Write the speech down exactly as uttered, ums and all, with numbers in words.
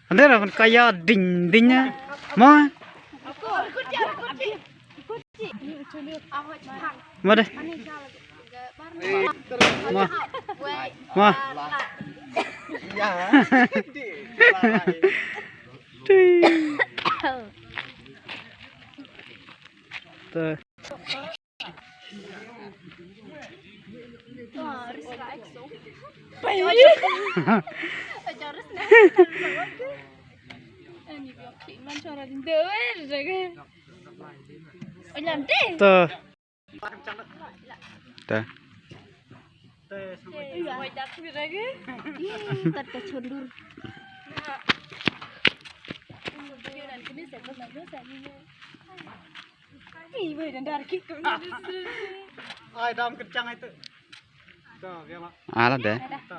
Ande ra ban kaya ding ding na. Mo. Mo de. Mo. Mo. Tui. Te. Te. Te. Ai dam kencang itu. To, biar mak. Ala de. To.